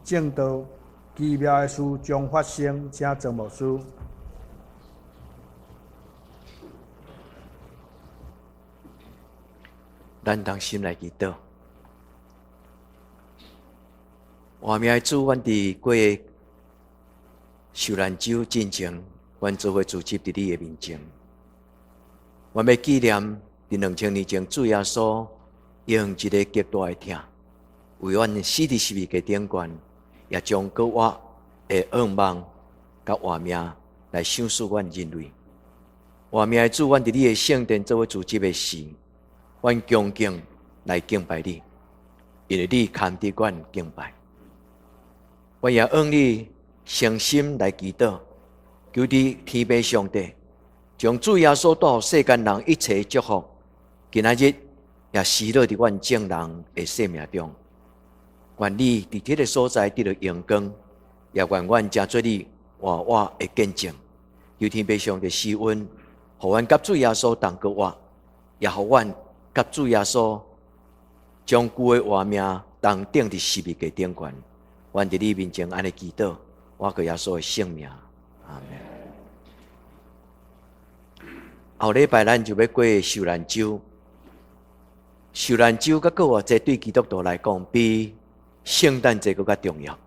證道，奇妙的事將發生，請莊牧師。咱同心來祈禱。活命的主，阮佇過受難週進前，阮做伙聚集佇你的面前。阮欲紀念佇2000年前，主耶穌用一个極大的疼，為阮死佇十字架頂懸，也將閣活的願望佮活命來賞賜阮人類。活命的主，阮佇你的聖殿做伙聚集的時，阮恭敬來敬拜你，因為你堪得阮敬拜。阮也向你誠心來祈禱，求你天父上帝，將主耶穌帶予世間人一切祝福，今仔日也施落佇阮眾人的生命中。願你佇這个所在得著榮光，也願阮成做你活活的見證。求天父上帝施恩，予阮佮主耶穌同閣活，也予阮佮主耶穌將舊的活命同釘佇十字架頂懸。阮佇你面前按呢祈禱，倚靠耶穌的聖名，阿們。後禮拜咱就欲過受難週，受難週佮復活節對基督徒來講，比聖誕節閣較重要。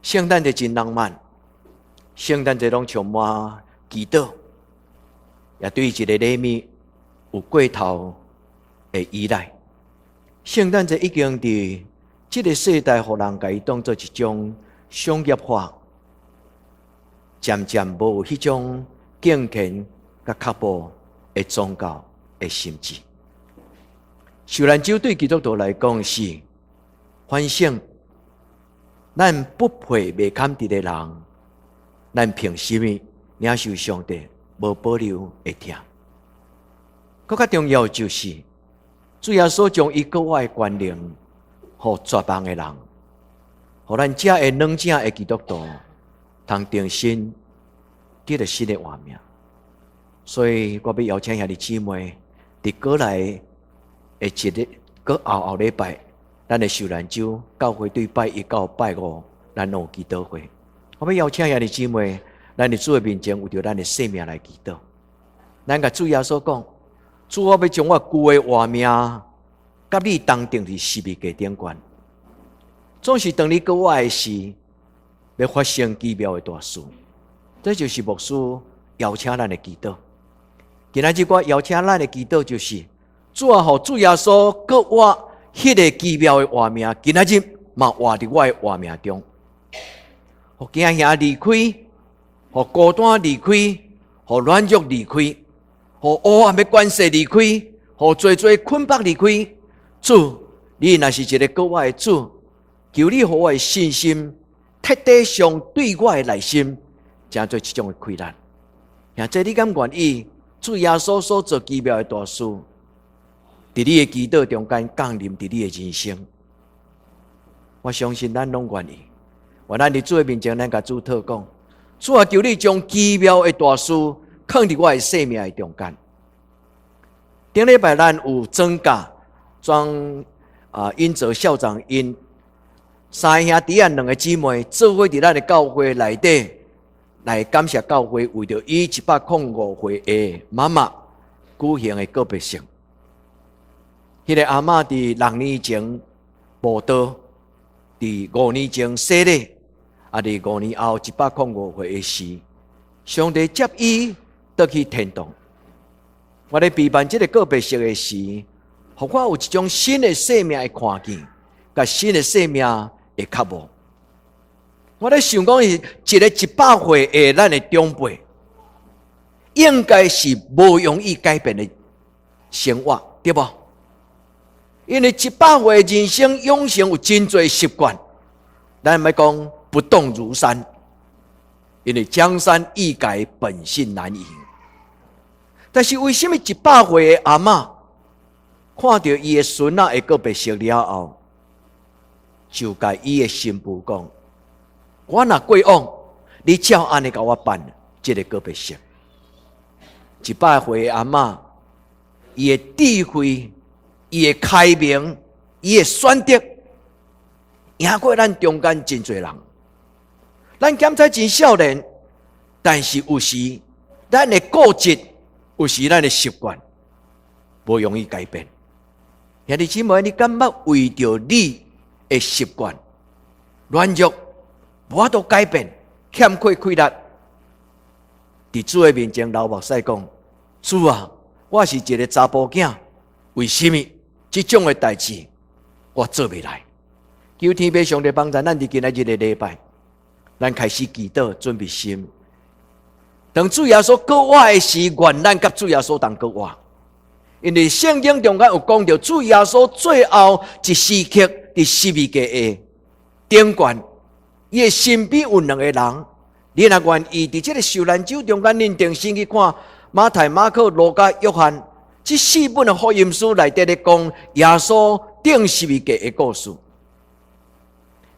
聖誕節真浪漫，聖誕節攏充滿祈禱，也對一个禮物有過頭的依賴。聖誕節已經佇這个世代，予人共伊當做一種商業化，漸漸無有彼種敬虔佮腳步的宗教的心志。受難週對基督徒來講是反省，咱不配袂堪得的人，咱憑什麼領受上帝無保留的疼？閣較重要就是，主耶穌將伊閣活的權能予絕望的人，予咱這个軟正的基督徒，通重新得著新的活命。所以我欲邀請兄弟姊妹，佇過來的一日，閣後後禮拜，咱的受難週教會對拜一到拜五，咱攏有祈禱會。我欲邀請兄弟姊妹，咱佇主的面前，為著咱的生命來祈禱。咱共主耶穌講：主，我欲將我舊的活命，佮你同釘佇十字架頂懸。總是當你閣活的時，欲發生奇妙的大事。這就是牧師邀請咱的祈禱。今仔日我邀請咱的祈禱就是：主啊，予主耶穌閣活彼个奇妙的活命，今仔日嘛活佇我的活命中。予驚嚇離開，予孤單離開，予軟弱離開，予黑暗的權勢離開，予濟濟捆綁離開。主，你若是一个閣活的主，求你予我的信心徹底相對我的內心，成做一種的氣力。兄弟，你敢願意主耶穌所做奇妙的大事，佇你的祈禱中間降臨佇你的人生？我相信咱攏願意。願咱佇主的面前，咱共主禱講：主啊，求你將奇妙的大事囥佇我的生命的中間。頂禮拜咱有莊教莊啊，英澤校長𪜶三兄弟仔兩个姊妹做伙佇咱的教會內底來感謝教會，為著伊105歲的媽媽舉行的告別式。彼个阿嬤佇6年前慕道，佇5年前洗禮，啊，佇5年後105歲的時，上帝接伊倒去天堂。我咧備辦這个告別式的時，予我有一種新的生命的看見，佮新的生命的渴慕。我咧想講是一个100歲的咱的長輩，應該是無容易改變的生活，對無？因為100歲的人生養成有真濟習慣，咱莫講不動如山，因為江山易改，本性難移。但是為什麼100歲的阿嬤看著伊的孫仔的告別式了後，就共伊的新婦講：我若過往，你照按呢共我辦這个告別式。100歲的阿嬤，伊的智慧、伊的開明、伊的選擇，贏過咱中間真濟人。咱檢查真少年，但是有時咱的固執，有時咱的習慣，無容易改變。兄弟姊妹，你敢捌為著你的習慣軟弱，無法度改變，欠缺氣力，佇主的面前流目屎講：主啊，我是一个查埔囝，為啥物這種的代誌我做袂來？求天父上帝幫助咱，佇今仔日的禮拜，咱開始祈禱，準備心。當主耶穌復活的時，願咱佮主耶穌同復活。因為聖經中間有講著，主耶穌最後一時刻佇十字架的頂懸，伊的身邊有兩個人。你若願意佇這个受難週中間，恁定心去看馬太、馬可、路加、約翰這四本的福音書內底咧講耶穌釘十字架的故事。佇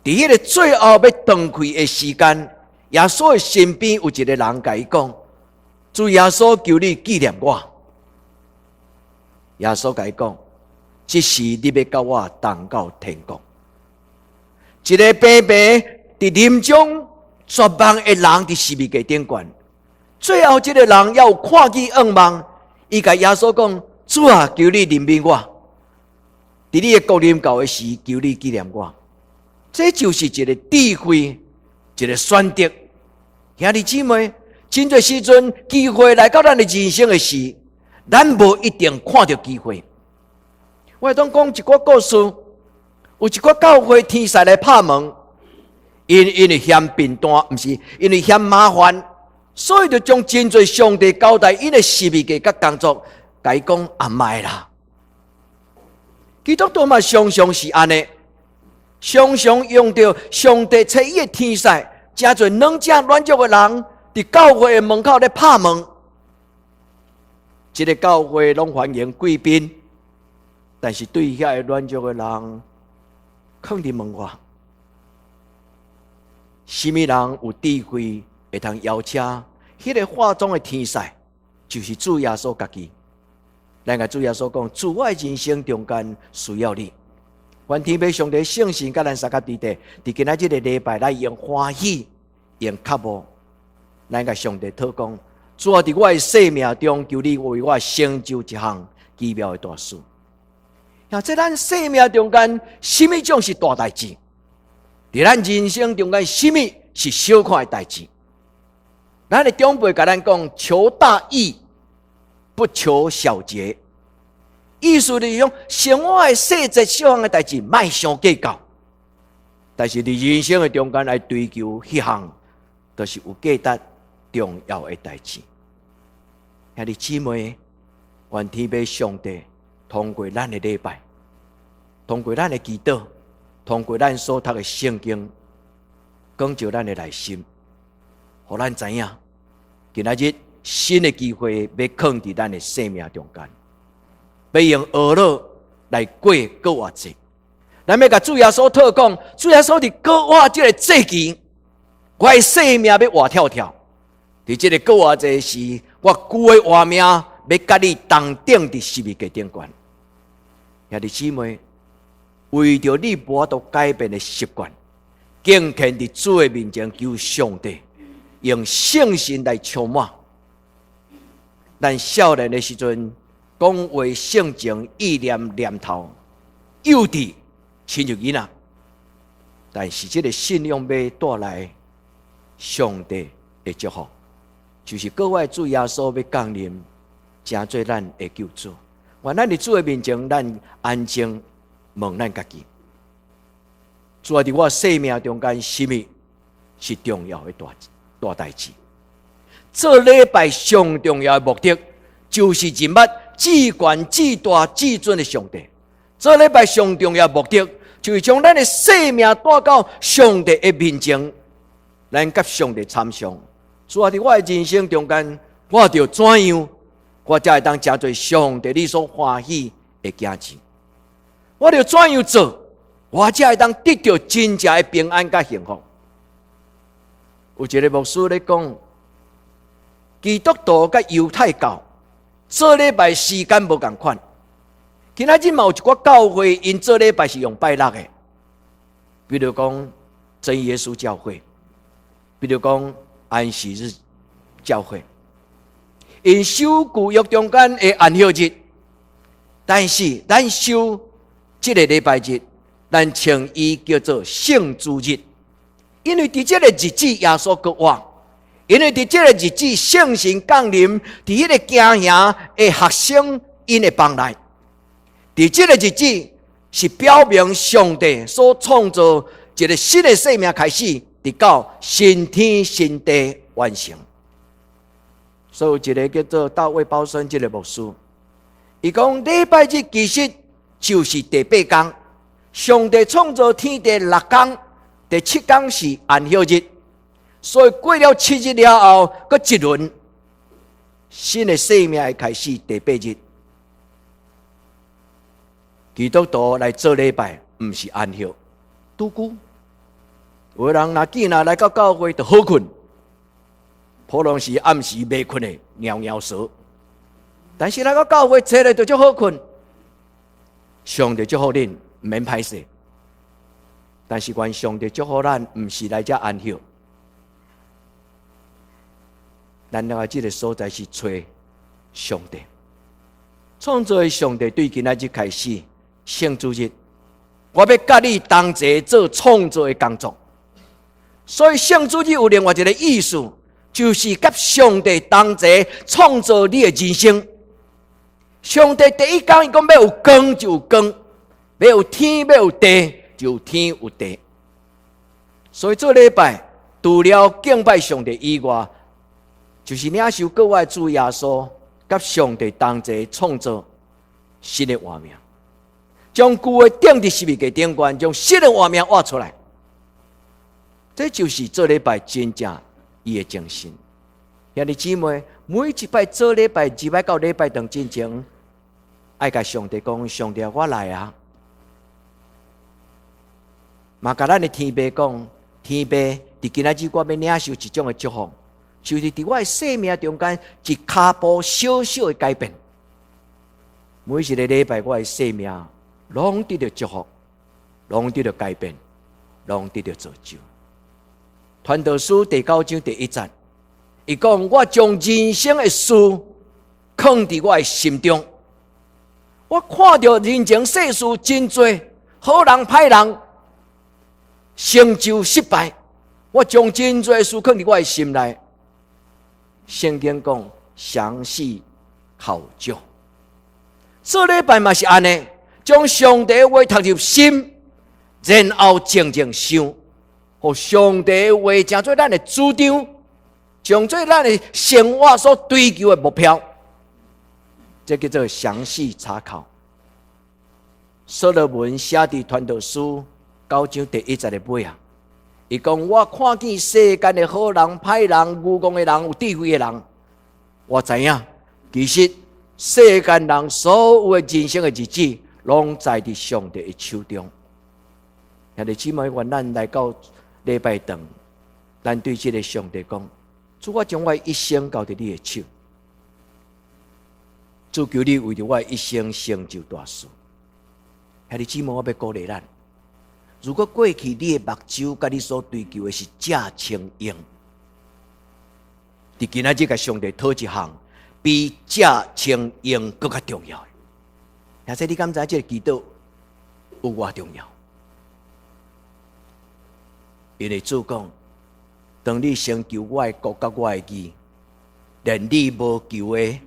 彼个最後欲斷氣的時間，耶穌的身邊有一个人共伊講：主耶穌，求你紀念我。耶穌共伊講：這時你欲佮我同到天國。一个平平佇臨終絕望的人佇十字架頂懸，最後這个人猶有看見願望，伊共耶穌講：主啊，求你憐憫我。佇你的國臨到的時，求你紀念我。這就是一个智慧，一个選擇。兄弟姊妹，真濟時陣機會來到咱的人生的時，咱無一定看著機會。我會當講一個故事，有一個教會天使來拍門，𪜶因為嫌貧惰，毋是因為嫌麻煩，所以就將真濟上帝交代𪜶的十字架佮工作，共伊講啊莫啦。基督徒嘛常常是按呢，常常用著上帝差伊的天使，誠濟軟正軟弱的人，佇教會的門口咧拍門。這个教會攏歡迎貴賓，但是對遐个軟弱的人，囥佇門外。啥物人有智慧會通邀請彼个化妝的天使，就是主耶穌家己。咱共主耶穌講：主，我的人生中間需要你。願天父上帝聖神佮咱相佮佇咧，佇今仔這个禮拜，咱用歡喜，用渴慕，咱共上帝禱告。主啊，佇我的生命中，求你為我成就一項奇妙的大事。啊，這咱生命中間，啥物種是大代誌？佇咱人生中間，啥物是小看的代誌？咱的長輩共咱講：求大義，不求小節。意思就是講，生活的細節小項的代誌，莫傷計較。但是佇人生的中間，愛追求彼項，就是有價值、重要的代誌。兄弟姊妹，願天父上帝通過咱的禮拜，通過咱的祈禱，通過咱所讀的聖經，光照咱的內心，予咱知影，今仔日新的機會欲囥佇咱的生命中間，欲用呵咾來過復活節。咱欲共主耶穌討講，主耶穌佇復活這个節期，我的生命欲活跳跳。佇這个復活節時，我舊的活命欲佮你同釘佇十字架頂懸。兄弟姊妹，為著你無法度改變的習慣，敬虔佇主的面前求上帝用聖神來充滿。咱少年的時陣，講話性情、意念、念頭幼稚，親像囡仔。但是這个信仰欲帶來上帝的祝福，就是閣活主耶穌欲降臨，成做咱的救主。願咱佇主的面前，咱安靜問咱家己：主啊，佇我生命中間，啥物是重要的大大代誌？做禮拜上重要的目的，就是認捌至懸至大至尊的上帝。做禮拜上重要的目的，就是將咱的生命帶到上帝的面前，咱佮上帝參詳。主啊，佇我的人生中間，我著怎樣，我才會當成做上帝你所歡喜的囝兒？我著怎樣做，我才會當得著真正的平安佮幸福？有一个牧師咧講，基督徒佮猶太教做禮拜時間無仝款。今仔日嘛有一寡教會，𪜶做禮拜是用拜六的。比如講真耶穌教會，比如講安息日教會，𪜶守舊約中間的安息日，但是咱守這個禮拜日，咱稱伊叫做聖主日，因為佇這個日子耶穌復活，因為佇這個日子聖神降臨，佇彼个驚惶的學生𪜶的房內，佇這個日子是表明上帝所創造一個新的生命開始，直到新天新地完成。所以有一個叫做大衛鮑森這個牧師，伊講禮拜日其實就是第八工，上帝創造天地六工，第七工是安息日，所以過了7日了後，閣一輪新的生命會開始第八日。基督徒來做禮拜，毋是安息，拄久。有的人若見若來到教會就好睏，普通時暗時袂睏的，貓貓趖。但是來到教會坐咧就足好睏。上帝祝福恁，毋免歹勢。但是願上帝祝福咱，毋是來遮安息。咱來這個所在是揣上帝，創造的上帝對今仔日開始聖主日，我欲佮你同齊做創造的工作。所以聖主日有另外一個意思，就是佮上帝同齊創造你的人生。上帝第一工，伊講欲有光就有光，欲有天欲有地就有天有地。所以做禮拜，除了敬拜上帝以外，就是領受閣活的主耶穌，佮上帝同齊創造新的活命，將舊的釘佇十字架頂懸，將新的活命活出來。這就是做禮拜真正伊的精神。兄弟姊妹，每一擺做禮拜，入來到禮拜堂進前，愛共上帝講：上帝，我來啊！嘛，共咱的天父講，天父，佇今仔日我欲領受一種的祝福，就是佇我的生命中間一跤步小小的改變。每一個禮拜，我的生命攏得著祝福，攏得著改變，攏得著造就。傳道書第九章第一節，伊講：我將人生的事囥佇我的心中。我看著人情世事真濟，好人歹人成就失敗。我將真濟事囥佇我的心內。聖經講詳細考究，做禮拜嘛是按呢，將上帝話讀入心，然後靜靜想，予上帝話成做咱的主張，成做咱的生活所追求的目標，這叫做詳細查考。所羅門寫佇傳道書九章第一節的尾啊，伊講我看見世間的好人、歹人、愚戇的人、有智慧的人，我知影，其實世間人所有的人生的日子，攏在佇上帝的手中。兄弟姊妹，願咱來到禮拜堂，咱對這個上帝講：主，我將我一生交佇你的手，主求你為著我一生成就大事。兄弟姊妹，我欲鼓勵咱。如果過去你的目睭佮你所追求的是食穿用，佇今仔日共上帝討一項比食穿用閣較重要的。兄弟，你敢知這個祈禱有偌重要？因為主講，當你先求我的國佮我的義，連你無求的，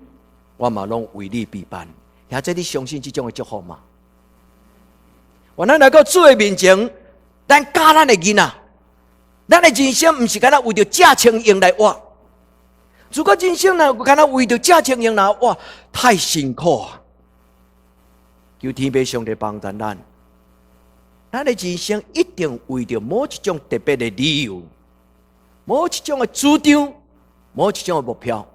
我嘛攏為你備辦。兄弟，你相信這種的祝福嗎？願咱來到主的面前，咱教咱的囡仔，咱的人生毋是干焦為著食穿用來活。如果人生若干焦為著食穿用來活，太辛苦啊！求天父上帝幫助咱，咱的人生一定為著某一種特別的理由，某一種的主張，某一種的目標。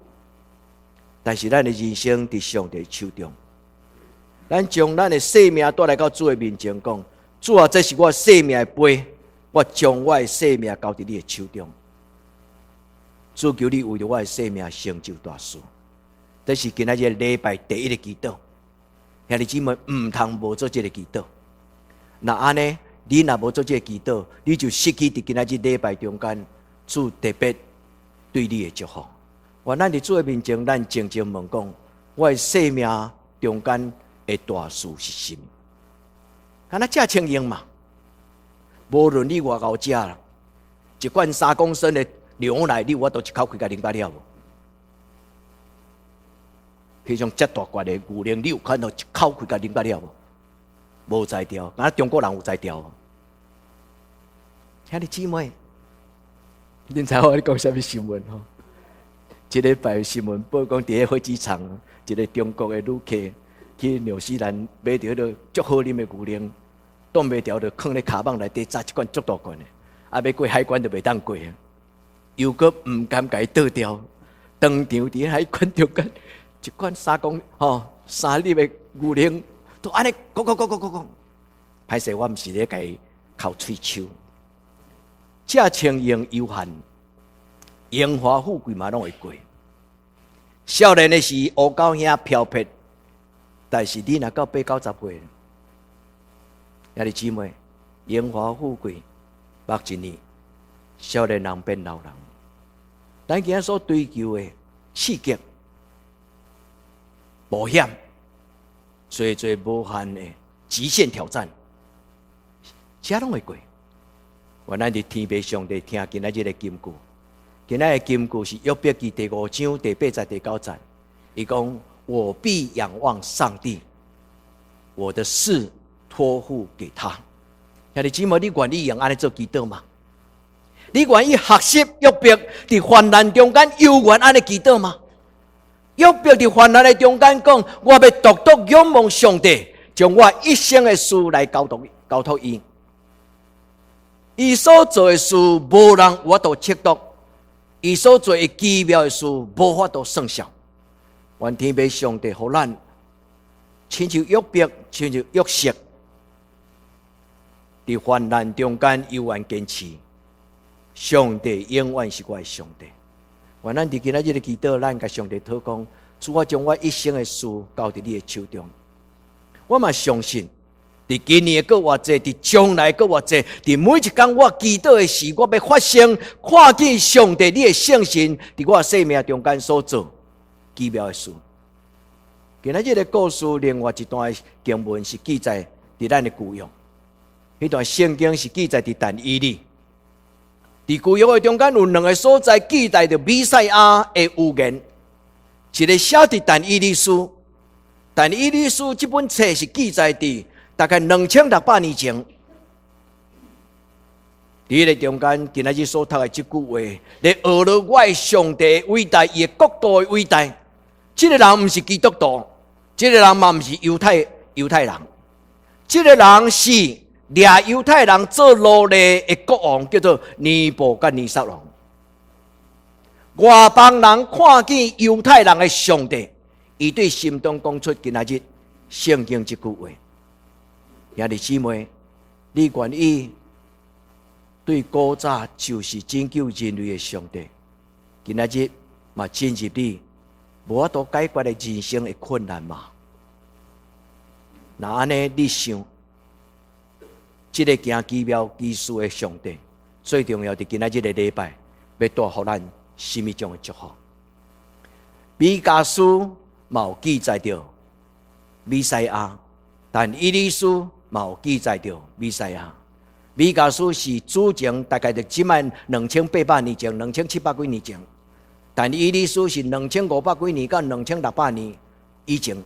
但是咱的人生佇上帝手中。咱將咱的生命帶來到主的面前，講：主啊，這是我生命的杯，我將我的生命交佇你的手中。主求你為著我的生命成就大事。這是今仔日禮拜第一个祈禱。兄弟姊妹，毋通無做這个祈禱。若按呢，你若無做這个祈禱，你就失去佇今仔日禮拜中間主特別對你的祝福。願咱佇主的面前，咱靜靜問講：我的生命中間的大事是啥物？敢若食清用嘛？無論你偌𠢕食啦，一罐3公升的牛奶，你有法度一口氣共啉甲了無？彼種遮大罐的牛奶，你有可能一口氣共啉甲了無？無才調，敢若中國人有才調。兄弟姊妹，恁知我咧講啥物新聞吼？這禮拜新聞報講，佇个飛機場，一个中國的旅客去紐西蘭買著彼个足好啉的牛奶，擋袂牢就囥咧跤蠓內底，紮一罐足大罐的，啊，欲過海關就袂當過啊，又閣毋甘共伊倒掉，當場佇海關中間一罐三公吼3粒的牛奶，都按呢講講講講講講，歹勢我毋是咧共伊剾喙鬚，食清閒有限，榮華富貴嘛攏會過。少年的時烏狗兄飄撇，但是你若到八九十歲，兄弟姊妹，榮華富貴，目一年，少年人變老人。咱今仔所追求的刺激、冒險、濟濟無限的極限挑戰，這攏會過。願咱佇天父上帝聽今仔日的金句，今仔日的金句是約伯記第五章第八節第九節。伊講：我必仰望上帝，我的事託付給他。兄弟姊妹，你願意用按呢做祈禱嗎？你願意學習約伯佇患難中間猶原按呢祈禱嗎？約伯佇患難的中間講：我欲獨獨仰望上帝，將我一生的事來交託交託伊。伊所做的事，無人有法度測度；伊所做的奇妙的事，無法度算數。願天父上帝予咱，親像約伯，親像約瑟，佇患難中間猶原堅持，上帝永遠是我的上帝。願咱佇今仔日的祈禱，咱共上帝禱講：主，我將我一生的事交佇你的手中。我嘛相信，佇今年的閣偌濟，佇將來閣偌濟，佇每一工我祈禱的時，我欲發生看見上帝你的聖神佇我生命中間所做奇妙的事。今仔日的故事，另外一段經文是記載佇咱的舊約，彼段聖經是記載佇但以理。佇舊約的中間有兩个所在記載著彌賽亞的預言，一个寫佇但以理書，但以理書這本冊是記載佇大概2600年前。佇彼个中間，今仔日所讀的這句話，咧學了我的上帝偉大，伊的國度的偉大。這个人毋是基督徒，這个人嘛毋是猶太人，這个人是掠猶太人做奴隸的國王，叫做尼布甲尼撒王。外邦人看見猶太人的上帝，伊對心中講出今仔日聖經這句話。兄弟姊妹，你願意對古早就是拯救人類的上帝，今仔日嘛進入你無法度解決的人生的困難嗎？若按呢，你想，這个行奇妙奇事的上帝，最重要佇今仔日个禮拜，欲帶予咱啥物種的祝福？彌迦書嘛有記載著彌賽亞，但以理書嘛有記載著彌賽亞。彌迦書是主前大概就這擺2800年前，2700幾年前。但以理書是2500幾年到2600年以前。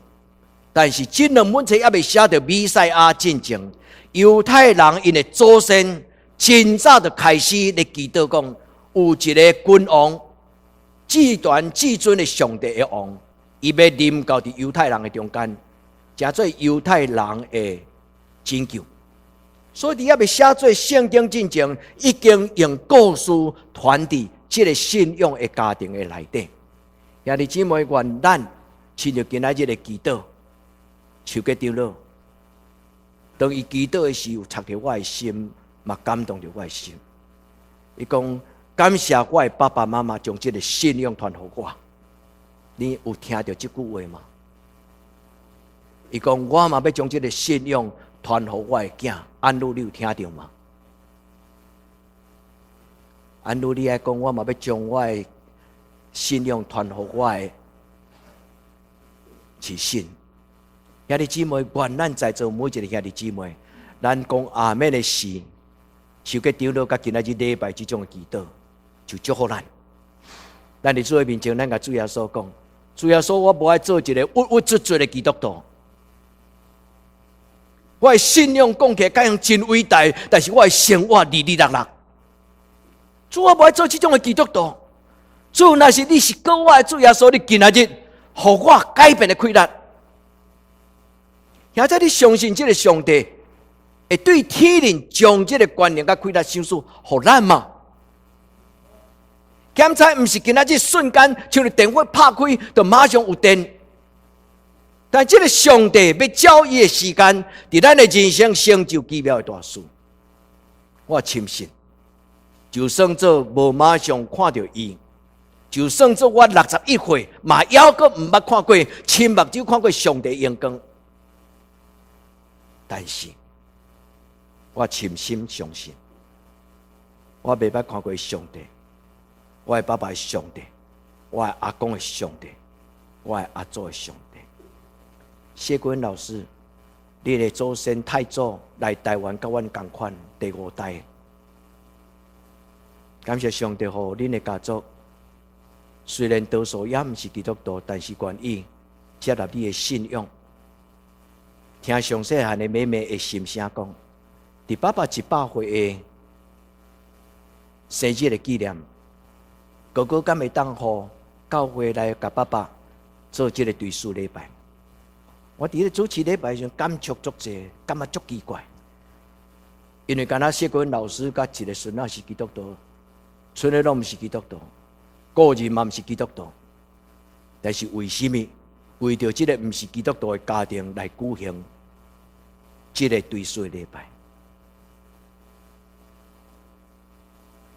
但是這兩本冊猶未寫著彌賽亞進前，猶太人𪜶的祖先真早就開始咧祈禱講，有一个君王，至全至尊的上帝的王，伊欲臨到佇猶太人的中間，成做猶太人的拯救。所以佇猶未寫做聖經進前，已經用故事傳佇這个信仰的家庭的內底。兄弟姊妹，願咱親像今仔日的祈禱，手結長老，當伊祈禱的時，有觸著我的心，嘛感動著我的心。伊講感謝我的爸爸媽媽將這个信仰傳予我。你有聽著這句話嗎？伊講我嘛欲將這个信仰傳傳予我的囝。安女，你有聽著嗎？安女，你愛講，我嘛欲將我的信仰傳予我的子孫。兄弟姊妹，願咱在座每一個兄弟姊妹，咱講阿們的時，受過長老佮今仔日禮拜這種的祈禱，就祝福咱。咱佇主的面前，咱共主耶穌講：主耶穌，我無愛做一個鬱鬱卒卒的基督徒。我的信仰講起來敢像真偉大，但是我的生活離離落落。主，我無愛做這種的基督徒。主，若是你是閣活的主耶穌，你今仔日予我改變的氣力。現在你相信這个上帝會對天靈將這个權能佮氣力賞賜予咱嗎？檢查毋是今仔日瞬間，像電火拍開，就馬上有電。但這个上帝欲照伊的時間，佇咱的人生成就奇妙的大事。我深信，就算做無馬上看著伊，就算做我61歲，嘛猶閣毋捌看過，親目睭看過上帝榮光。但是，我深深相信，我未捌看過上帝，我的爸爸的上帝，我的阿公的上帝，我的阿祖的上帝。謝國恩老師，你的祖先太祖來台灣，佮阮仝款第五代。感謝上帝，予恁的家族雖然多數也毋是基督徒，但是願意接納你的信仰。聽上細漢的妹妹的心聲講，佇爸爸100歲的生日的紀念，哥哥敢會當予教會來共爸爸做這个追思禮拜？我佇咧主持禮拜時陣，感觸足濟，感覺足奇怪，因為敢若謝國恩老師佮一个孫仔是基督徒，賰的攏毋是基督徒，個人嘛毋是基督徒，但是為啥物為著這个毋是基督徒的家庭來舉行這个追思禮拜？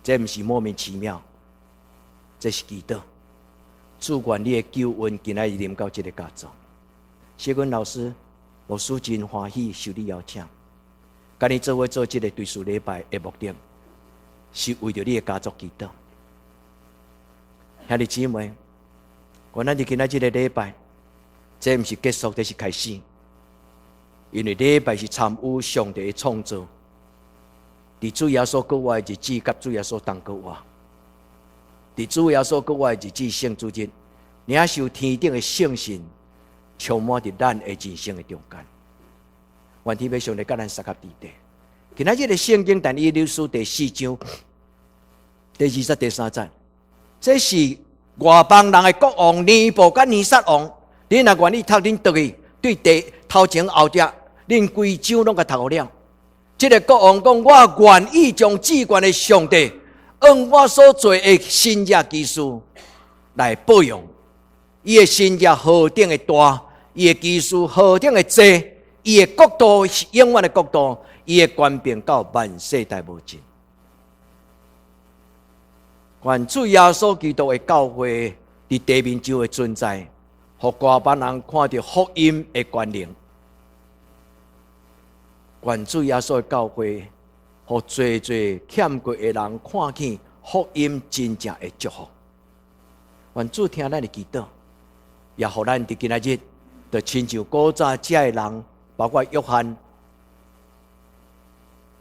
這毋是莫名其妙，這是祈禱。主願你的救恩今仔日臨到這个家族。謝君老師，牧師真歡喜受你邀請，佮你做伙做這个追思禮拜的目的，是為著你的家族祈禱。兄弟姊妹，願咱佇今仔這个禮拜，這毋是結束，這是開始。因為禮拜是參與上帝的創造，佇主耶穌閣活的日子，佮主耶穌同閣活。佇主耶穌閣活的日子，聖主日，領受天頂的聖神，充滿佇咱的人生的中間。願天父上帝佮咱相佮佇底。今仔日的聖經但以理書第四章第二節第三節，這是外邦人的國王尼布甲尼撒王。恁若願意讀，恁轉去對第頭前後壁，恁規章攏共讀予了。這个國王講：我願意將至懸的上帝，按我所做的神蹟奇事來報應。伊的神蹟何等的大，伊的奇事何等的濟，伊的國度是永遠的國度，伊的權柄到萬世代無盡。願主耶穌基督的教會佇地面上的存在，予外邦人看著福音的權能。願主耶穌的教會，予濟濟欠過的人看見福音真正的祝福。願主聽咱的祈禱，也予咱佇今仔日，就親像古早遮的人，包括約翰，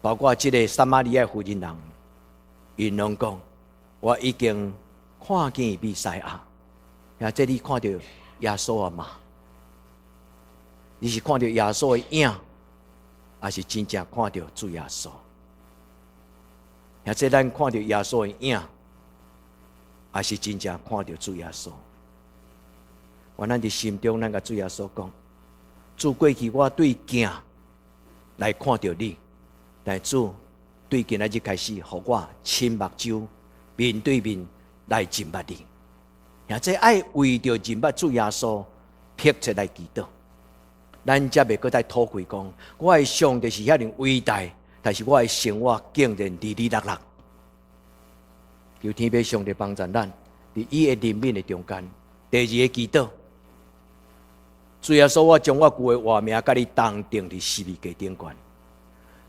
包括這个撒瑪利亞婦人人，𪜶攏講：我已經看見彌賽亞，或者你看著耶穌啊嗎？你是看著耶穌的影，還是真正看著主耶穌？或者咱看著耶穌的影，還是真正看著主耶穌？願咱佇心中，咱共主耶穌講：主，過去我對鏡來看著你，但主對今仔日開始，予我親目睭面對面來認捌你。或者愛為著認捌主耶穌，迫切來祈禱。咱才袂閣再討氣講，我的上帝是遐爾偉大，但是我的生活竟然離離落落。求天父上帝幫助咱，佇伊的憐憫的中間。第二个祈禱，主耶穌，我將我舊的活命佮你同釘佇十字架頂懸。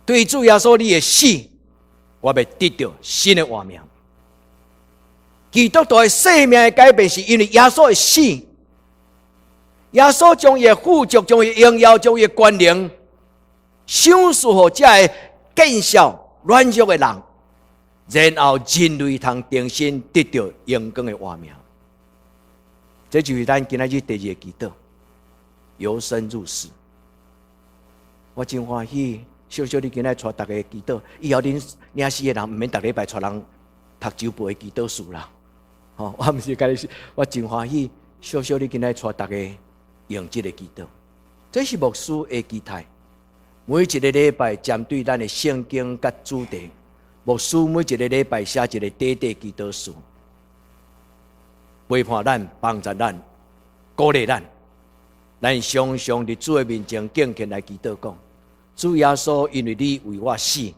對主耶穌你的死，我欲得著新的活命。基督徒的生命的改變，是因為耶穌的死。耶穌將伊的富足、將伊的榮耀、將伊的權能，賞賜予這个見笑軟弱的人，然後人類通重新得著榮光的活命。這就是咱今仔日第二個祈禱，由生入死。我真歡喜，小小你今仔日帶逐家祈禱，以後恁領死的人毋免逐禮拜帶人讀周報的祈禱書啦。吼，我毋是共你，我真歡喜，小小你今仔日帶逐家用這个祈禱。這是牧師的期待。每一個禮拜針對咱的聖經佮主題，牧師每一個禮拜寫一個短短祈禱書，陪伴咱、幫助咱、鼓勵咱。咱常常佇主的面前敬虔來祈禱，講主耶穌，因為你為我死，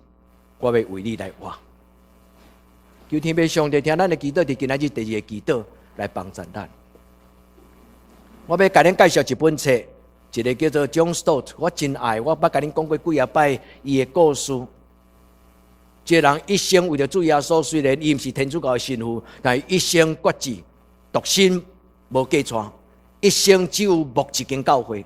我欲為你來活。求天父上帝聽咱的祈禱，佇今仔日第二個祈禱來幫助咱。我欲共恁介紹一本冊，一個叫做 John Stott，我真愛，我捌共恁講過幾仔擺伊的故事。這個人一生為著主耶穌，雖然伊毋是天主教的神父，但伊一生決志獨身無嫁娶，一生只有牧一間教會。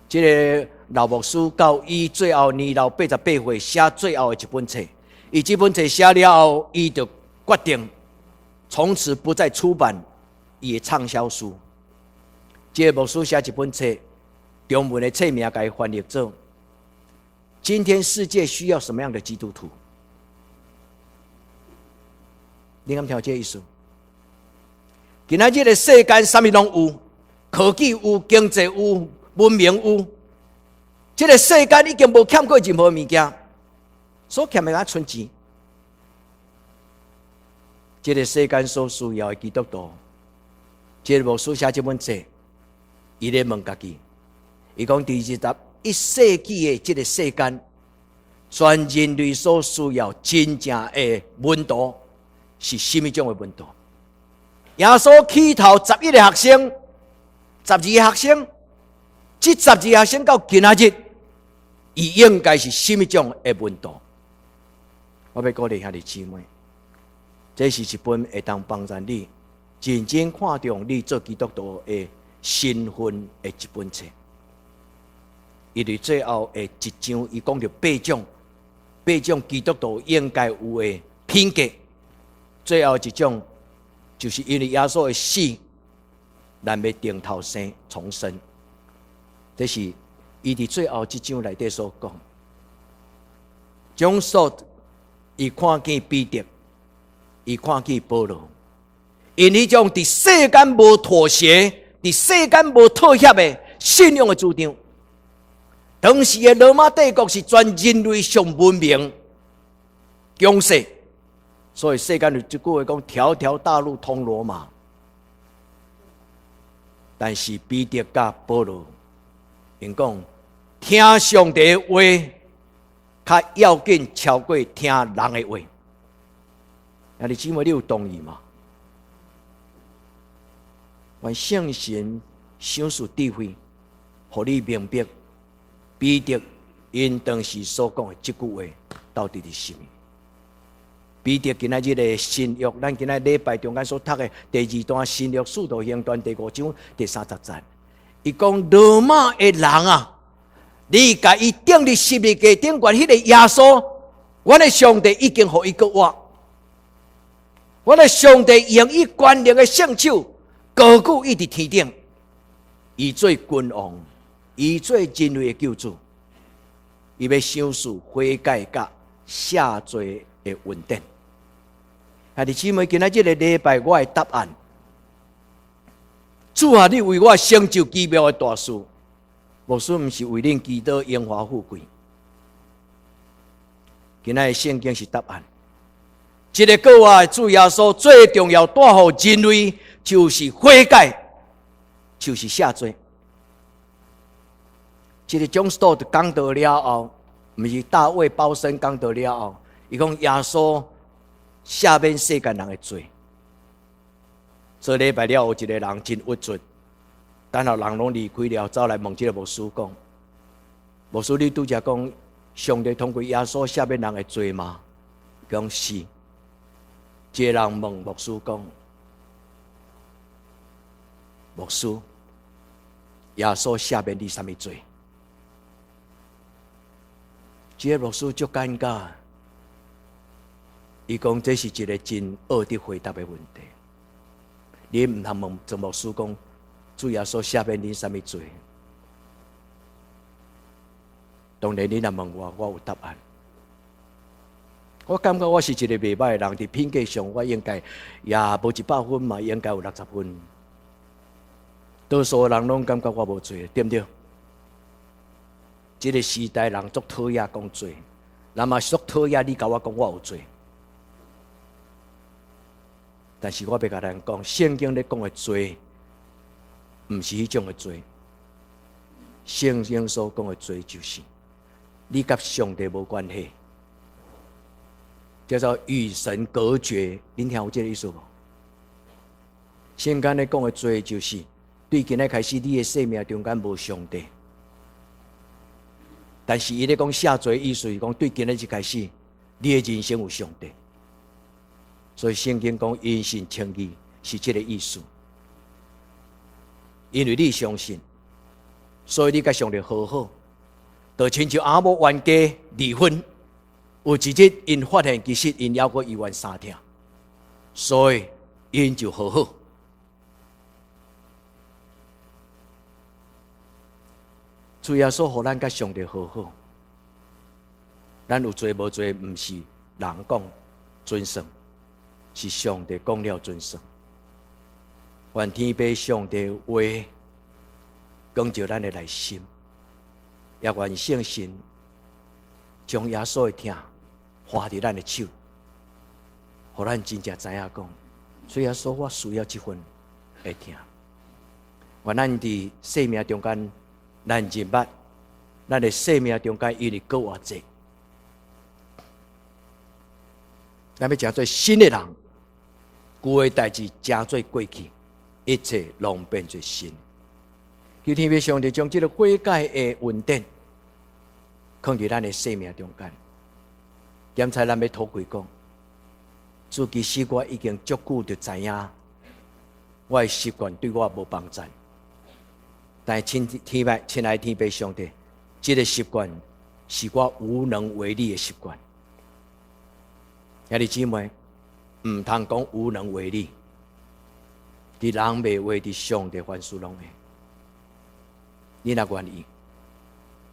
這個老牧師到伊最後年老88歲，寫最後的一本冊。伊這本冊寫了後，伊就決定從此不再出版伊的暢銷書。這個牧師寫一本冊，中文的冊名共伊翻譯做：今天世界需要什麼樣的基督徒？你敢聽這個意思？今仔日的世間，啥物攏有，科技有，經濟有，文明有。這個世間已經無欠過任何物件，所欠的只賰錢。這個世間所需要的基督徒，這個牧師寫這本冊，伊咧問家己，伊講佇21世紀的這個世間，全人類所需要真正的門徒是啥物種的門徒？耶穌起頭11個學生，十二個學生，這十二個學生到今仔日，伊應該是啥物種的門徒？我欲鼓勵兄弟姊妹，這是一本會當幫助你認真看重你做基督徒的身份的一本冊。伊佇最後的一章，伊講著八種，八種基督徒應該有的品格。最後一種，就是因為耶穌的死，咱欲重頭生重生。這是伊佇最後這章內底所講。John Stott 伊看見彼得，伊看見保羅，𪜶彼種佇世間無妥協、佇世間無妥協的信仰的主張。當時的羅馬帝國是全人類上文明、強勢，所以世間有一句話講：條條大路通羅馬。但是彼得佮保羅，𪜶講聽上帝的話較要緊，超過聽人的話。兄弟姊妹，你有同意嗎？願聖神賞賜智慧，予你明白彼得𪜶當時所講的這句話到底是啥物？彼得今仔日的新約，咱今仔禮拜中間所讀的第二段新約使徒行傳第五章第30節，伊講羅馬的人啊，你共伊釘佇十字架頂懸彼個耶穌，阮的上帝已經予伊復活，阮的上帝用伊權能的聖手高舉伊佇天頂，伊做君王，伊做人類的救主，伊欲賞賜悔改佮赦罪的恩典。兄弟姊妹，今仔這個禮拜我的答案，主啊，你為我成就奇妙的大事，牧師毋是為恁祈禱榮華富貴。今仔的聖經是答案。這個復活的主耶穌最重要帶予人類，就是悔改，就是赦罪。這個 John Stott 講道了後，毋是大衛鮑森講道了後，伊講耶穌赦免世間人的罪。這禮拜了後，有一個人真鬱卒，等候人攏離開了，走來問這个牧師講：牧師，你拄才講上帝通過耶穌赦免人的罪嗎？講是。這个人問牧師講：牧師，耶穌赦免你啥物罪？這个牧師足尷尬，伊講這是一个真惡的回答的問題。你毋通問鄭牧師講，主耶穌赦免你啥物罪？當然，你若問我，我有答案。我感覺我是一個袂䆀的人，佇品格上，我應該也無100分嘛，應該有60分。多數人攏感覺我無罪，對毋對？這个時代人足討厭講罪，人嘛足討厭你共我講我有罪。但是我欲共咱講，聖經咧講的罪，毋是彼種的罪。聖經所講的罪，就是你佮上帝無關係，叫做與神隔絕。恁聽有這个意思無？聖經咧講的罪，就是對今仔開始，你的生命中間無上帝。但是伊咧講赦罪，意思是講對今仔日開始，你的人生有上帝。所以聖經講因信稱義是這个意思。因為你相信，所以你佮上帝和好，就親像翁某冤家離婚，有一日𪜶發現其實𪜶猶閣猶原相疼，所以𪜶就和好。主耶穌予咱佮上帝和好，咱有罪無罪，毋是人講準算，是上帝講了準算。願天父上帝話光照咱的內心，也願聖神將耶穌的疼花佇咱的手，予咱真正知影講，主耶穌，我需要這份的疼。願咱佇生命中間，咱認捌，咱的生命中間因為閣偌濟，咱欲成做新的人，舊的代誌成做過去，一切攏變做新。求天父上帝將這个悔改的恩典，放佇咱的生命中間。檢查咱欲討開講，主，其實我已經足久就知影，我的習慣對我無幫助。但是親天父，親愛天父上帝，這个習慣是我無能為力的習慣。兄弟姊妹，毋通講無能為力。佇人袂話，佇上帝凡事攏會。你若願意，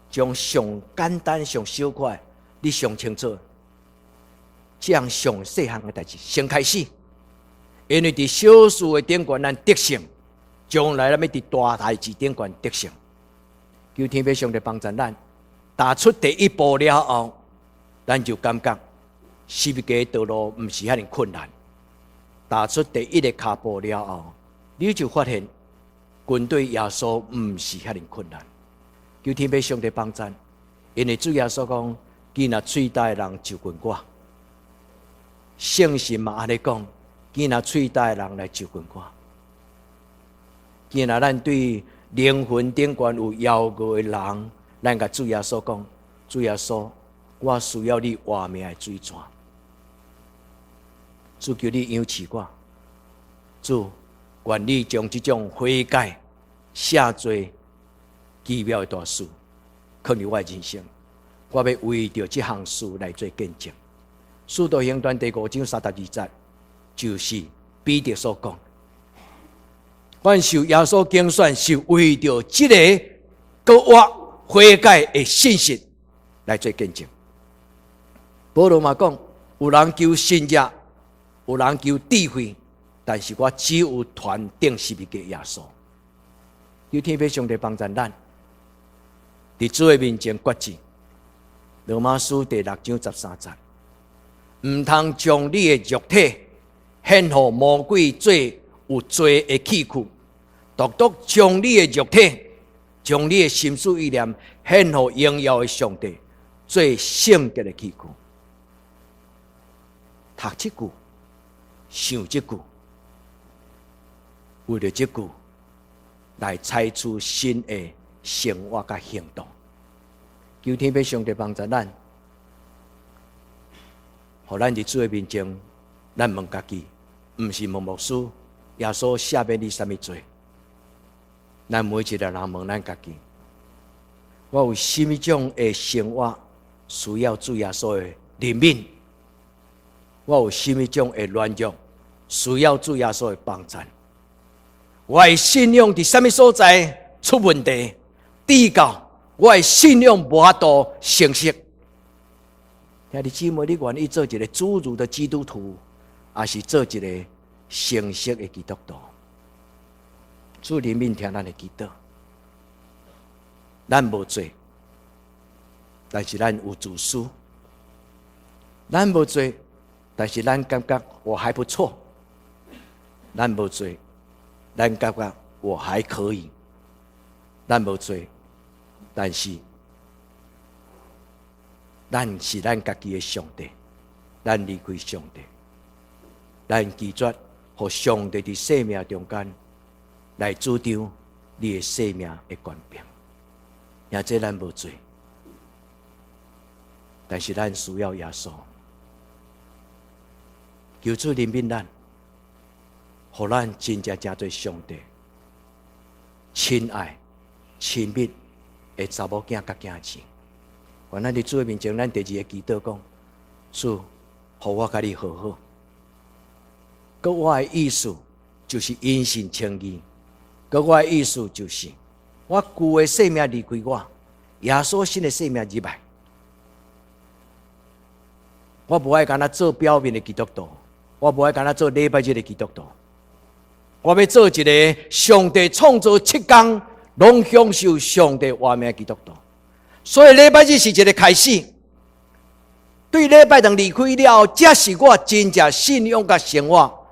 將上簡單、上小塊，你上清楚，這項上細項的代誌先開始。因為佇小事的頂懸，咱得勝；將來咱欲佇大代誌頂懸得勝。求天父上帝幫助咱，踏出第一步了後，咱就感覺十字架道路毋是遐爾困難。踏出第一个跤步了後，你就發現跟隨耶穌毋是遐爾困難。求天父上帝幫助，因為主耶穌講：囝若喙焦的人就近我。聖神嘛按呢講：囝若喙焦的人來就近我。囝若咱對靈魂頂懸有枵餓的人，咱共主耶穌講：主耶穌，我需要你活命的水泉。主求你仰視我，主願你將這種悔改、赦罪奇妙的大事，放佇我的人生。我欲為著這項事來做見證。使徒行傳第5章32節，就是彼得所講：阮受耶穌揀選，是為著這个閣活悔改的信息來做見證。保羅嘛講：有人求神跡，有人求智慧，但是我只有傳釘十字架耶穌。求天父上帝幫助咱，佇主的面前決志。羅馬書第6章13節，毋通將你的肉體獻予魔鬼做有罪的器具，獨獨將你的肉體、將你的心思意念獻予榮耀的上帝，做聖潔的器具。讀這句，想這句，為著這句，來採取新的生活佮行動。求天父上帝幫助咱，予咱佇主的面前，咱問家己，毋是問牧師，耶穌赦免你啥物罪？咱每一個人問咱家己，我有啥物種的生活需要主耶穌的憐憫？我有啥物種的軟弱需要主耶穌的幫助？我的信仰佇啥物所在出問題？直到我的信仰無法度成熟。兄弟姊妹，你願意做一個侏儒的基督徒，抑是做一個成熟的基督徒？主憐憫聽咱的祈禱，咱無罪，但是咱有自私。咱無罪，但是咱感覺我還不錯。咱無罪，咱感覺我還可以。咱無罪，但是咱是咱家己的上帝，咱離開上帝，咱拒絕予上帝佇生命中間來主張你的生命的權柄。也這咱無罪，但是咱需要耶穌。求主憐憫咱，予咱真正成做上帝親愛、親密的查某囝佮囝兒。願咱佇主的面前，咱第二个祈禱講：主，予我佮你和好。閣我的意思就是因信稱義。閣我的意思就是，我舊的生命離開我，耶穌新的生命入來。我無愛干焦做表面的基督徒，我無愛干焦做禮拜日的基督徒。我欲做一个上帝創造七工，攏享受上帝活命的基督徒。所以禮拜日是一个開始，對禮拜堂離開了後，才是我真正信仰佮生活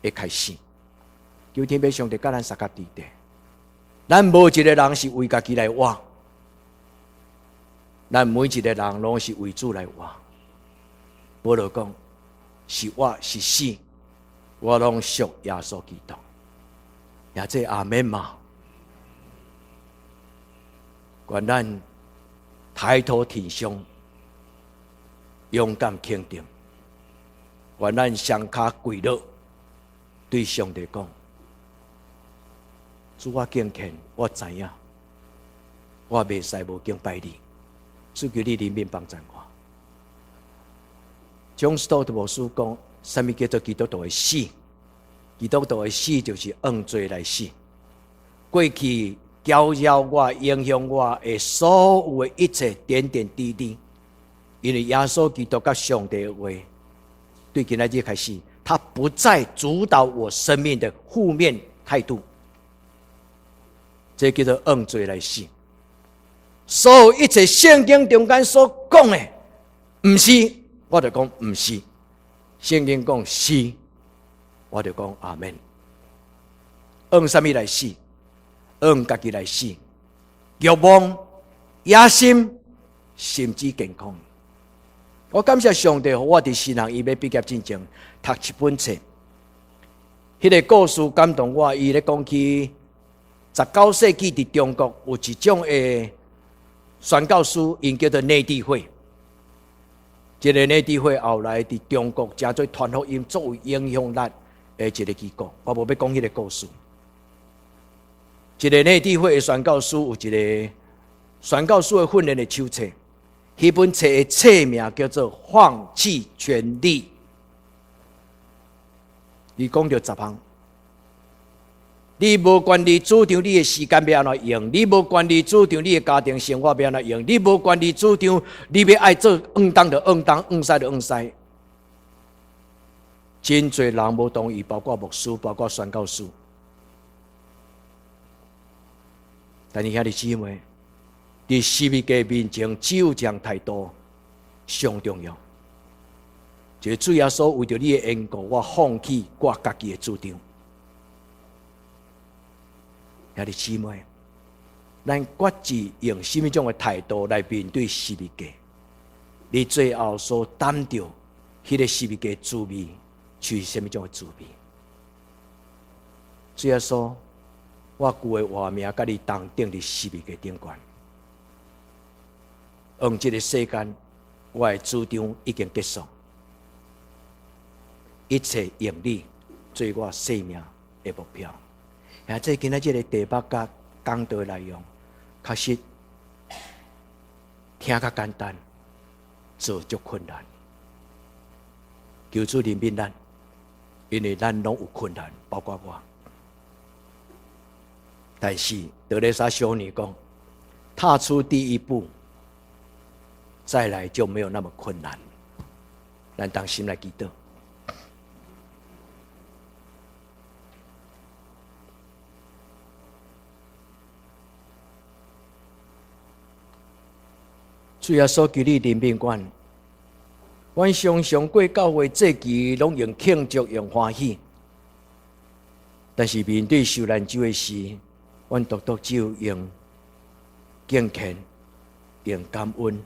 的開始。求天父上帝佮咱相佮佇咧，咱無一个人是為家己來活，咱每一个人攏是為主來活。保羅講，是活是死，我攏屬耶穌基督。也這阿們嘛，願咱抬頭挺胸，勇敢肯定，願咱雙跤跪落，對上帝講：主，我敬虔，我知影，我袂使無敬拜你，主求你憐憫幫助我。John Stott 牧師講，啥物叫做基督徒的死？基督徒的死就是按罪來死。過去攪擾我、影響我的所有的一切點點滴滴，因為耶穌基督佮上帝的話，對今仔日開始，他不再主導我生命的負面態度。這叫做按罪來死。所有一切聖經中間所講的，毋是，我就講毋是；聖經講是，我就講阿們。按啥物來死？按家己來死。欲望、野心，甚至健康。我感謝上帝，予我佇神學院欲畢業進前讀一本冊。彼個故事感動我，伊咧講起19世紀佇中國有一種的宣教師，𪜶叫做內地會。這个內地會後來佇中國成做傳福音足有影響力的一个機構。我無欲講彼个故事。一个內地會的宣教師有一个宣教師的訓練的手冊，彼本冊的冊名叫做《放棄權力》。伊講著十項。你無權利主張你的時間欲按怎用，你無權利主張你的家庭生活欲按怎用，你無權利主張你欲愛做毋當就毋當，毋使就毋使。真濟人無同意，包括牧師，包括宣教師。但是兄弟姊妹，佇十字架面前，只有這樣態度上重要。就是主耶穌為著你的緣故，我放棄我家己的主張。兄弟姊妹，咱決志用啥物種的態度來面對十字架？你最後所擔著彼个十字架滋味，就是啥物種的滋味？主耶穌，我舊的活命佮你同釘佇十字架頂懸。用這个世間，我的主張已經結束，一切用你做我生命的目標。啊，這今仔這个題目佮講道內容，確實聽較簡單，做足困難。求主憐憫咱，因為咱攏有困難，包括我。但是德蕾莎修女講，踏出第一步，再來就沒有那麼困難。咱同心來祈禱。主耶穌，求你憐憫阮。阮常常過教會節期，攏用慶祝、用歡喜。但是面對受難週的時，阮獨獨只有用敬虔、用感恩。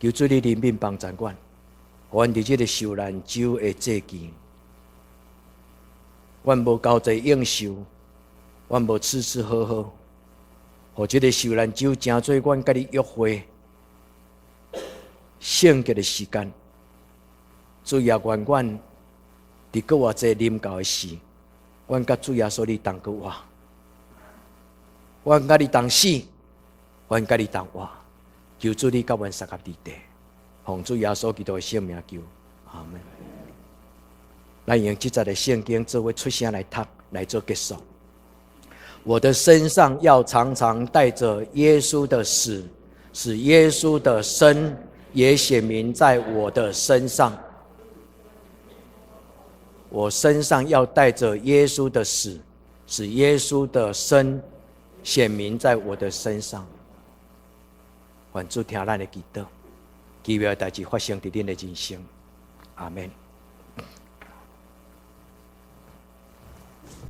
求主你憐憫幫助阮，予阮佇這个受難週的節期，阮無交際應酬，阮無吃吃喝喝，予這个受難週成做阮佮你約會聖潔的時間。主也願阮佇閣偌濟臨到的時，阮佮主耶穌你同閣活，阮佮你同死，阮佮你同活。求主你佮阮相佮佇地，奉主耶穌基督的聖名求，阿們。咱用這節的聖經做伙出聲來讀，來做結束。我的身上要常常帶著耶穌的死，使耶穌的生也顯明在我的身上。我身上要帶著耶穌的死，使耶穌的生顯明在我的身上。願主聽咱的祈禱，奇妙的代誌發生佇恁的人生。阿們。